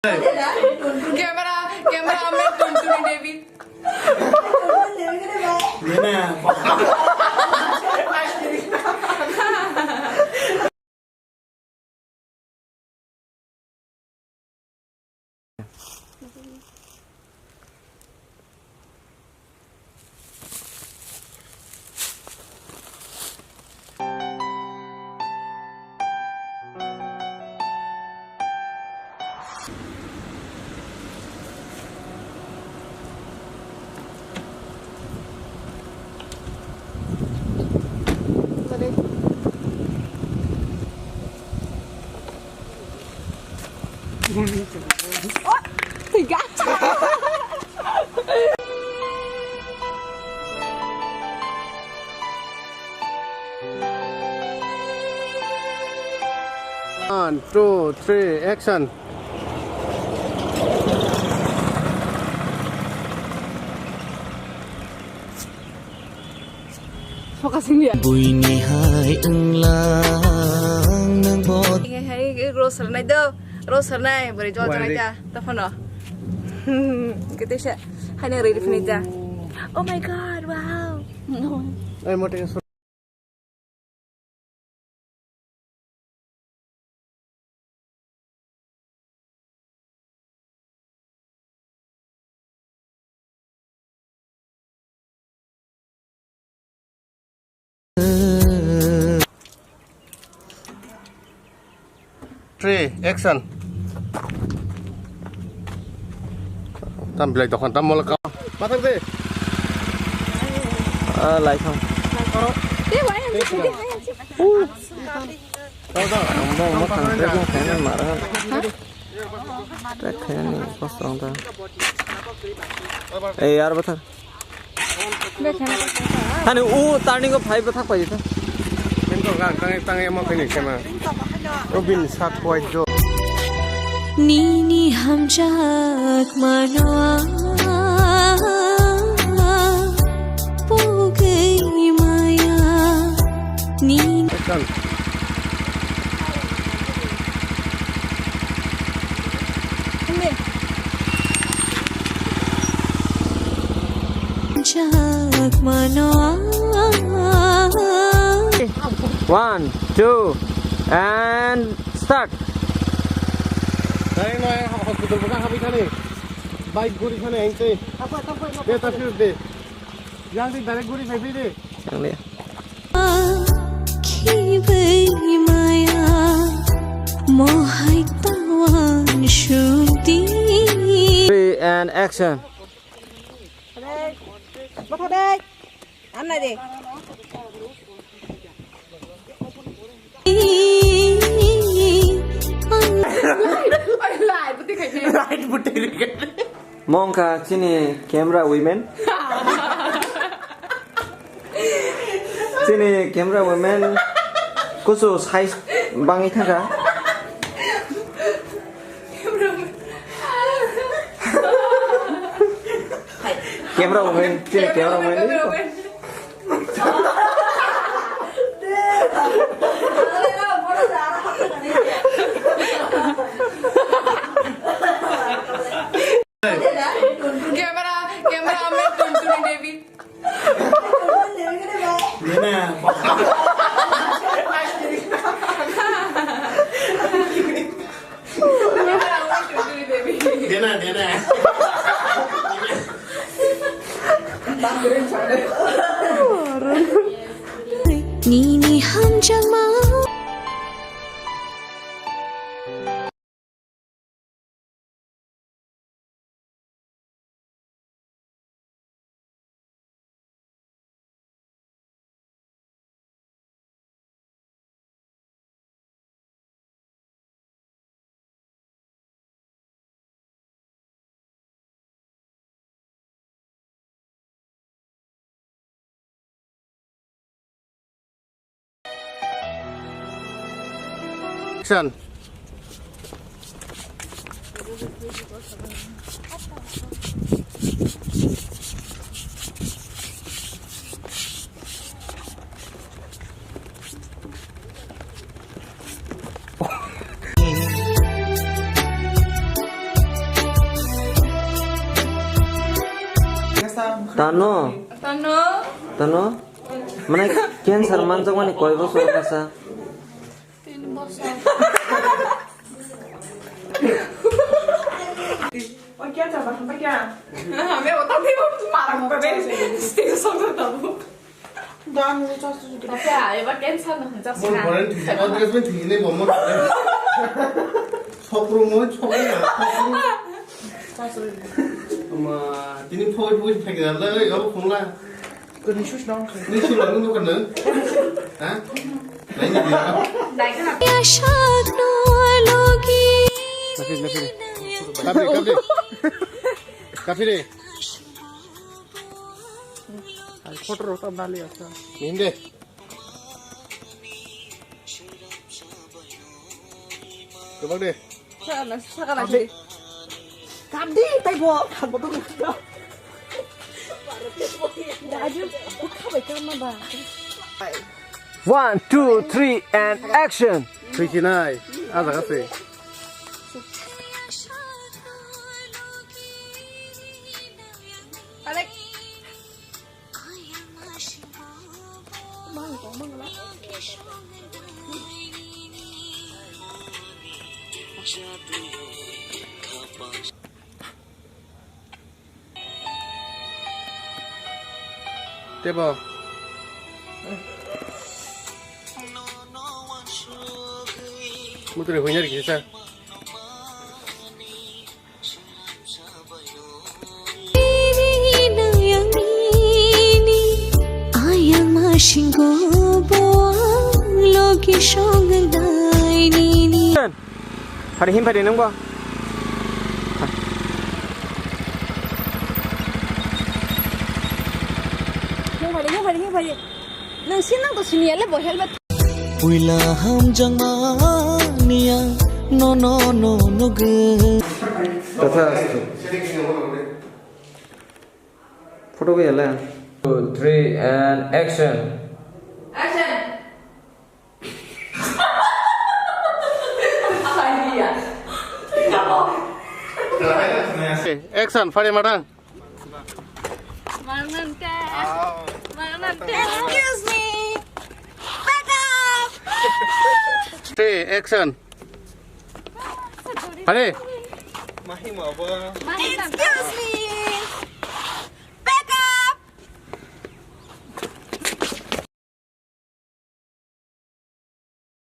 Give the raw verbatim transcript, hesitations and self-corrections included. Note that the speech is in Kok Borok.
Camera, camera man Tuntuni Devi. One, two, three, action. Focusing ya. Buini hai wnglang nang bo. Hai, hai, rose rwnai do. Rose rwnai, bwrwi jol janai ta. Taphano. Kete se, hai nang ready phunai ta. Oh my God, wow. Ai, mote. Three, action. Tam belai dokan tam mall ka. Mathang de. Ah, lai thang. Tei wai ang. Tau da, ang bo mo thang tei mo thang mara. Tei khaina ni kosong da. Eh, yar bathar. Thani u turning o phai bwthak pai ta. Bini kok ang tangai tangai mo khaini kema. O bini sak koi jo. Nini hamjak mano pugui maya. Nini. One, two, and start. Direct no, hospital bwkha habwi thani. Bike guri thani ang tei. De ta phir de. Yang tei direct guri phai phai de. Yang le. Khibai maya, mohai tawan sudi. Three and action. Botha dai. Anna de. Light buti khai. Light buti khai. Mongkha chini camera women. Chini camera women kusu size bangwi thangkha. Camera women, chini camera women. Camera, camera man Tuntuni Devi. Dena. Dena, dena. Nini hamjakma. Action. Tano? Tano? Tano? Mane cancer manjakmani koi bosor bwsa? Tin bosor. O cancer ba hambai kya? Hame o tadi marang ko de. Stage song tabuk. Dan ni chas tu. Acha, eba cancer no hamjak sina. Mon boren thisi, o dress ben thisi nei bomon. Sokro mo, sokro na, sokro. Ama, tini phoi phoi phai da la, oi, abo khongla. Kani sus nang. Ni sus nang nung kana? Ha? Nai ni dia. Kafi, kafi. Kafi re. Ai, photo rok tam nali asa. Ninde. Kebak de. Sakala, sakala. Kamdi. Kamdi, tai bo, kan bo tu. Aju, khabai kama ba. One, two, three, and action. Three kinai, aja kasi. Balik. Tebo. Mutri huinar kisa. Hari him hari nungbo. Him hari, him hari, him hari. Nang sin nang to sini ya le bo helmet. Puila hamjakmani ang nono no nugwi. Tathastu. Photo ko yala. Two, three, and action. Action. Action, fare madang. Manante. Manante. Excuse me. Back up. Stay, action. Hare. Excuse me.